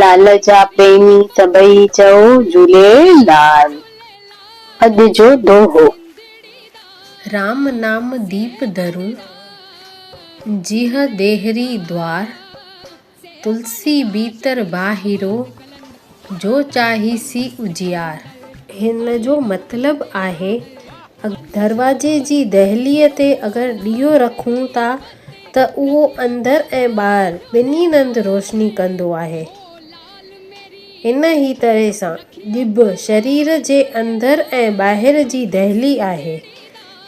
لال جا پريمي سڀئي چئو جهوليلال. اڄ جو دوهو. رام نام ديپ ڌرون، جيهه ديهري دوار، تلسي ڀيتر باهرو، جو چاهي سي اجيار. هن جو مطلب آهي دروازي جي دهليء تي اگر ڏيئو رکون ٿا ته اهو اندر ۽ ٻاهر ٻنهي هنڌ روشني ڪندو آهي. ان ئي طرح سان ڄڀ شرير جي اندر ۽ ٻاهر جي دهلي آهي.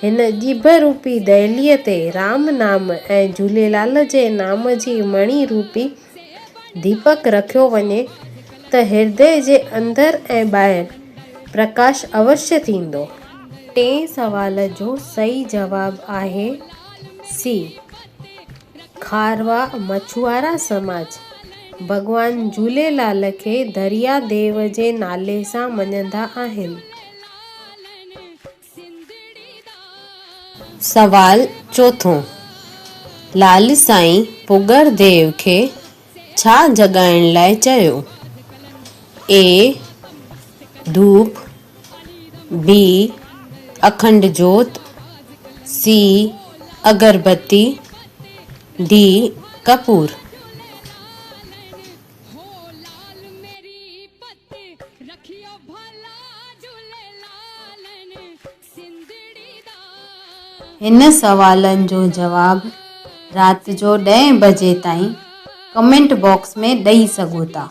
هن ڄڀ روپي دهليء تي رام نام ۽ جهوليلال جي نام جي مڻي روپي ديپڪ رکيو وڃي ته هردي جي اندر ۽ ٻاهر پرڪاش اوشيه ٿيندو. ٽئين سوال جو صحيح جواب آهي سي. کاروا مڇوارا سماج ڀڳوان جهوليلال کي دريا ديو جي نالي سان مڃندا آهن. سوال چوٿون، لال سائين پڳر ديو کي ڇا جڳائڻ لاء چيو؟ اي، ڌوپ، بي، اکنڊ جوت، سي، اگربتي، ڊي، ڪپور. هن سوالن جو جواب رات جو ڏهين بجي تائين ڪمينٽ باڪس ۾ ڏئي سگهو ٿا.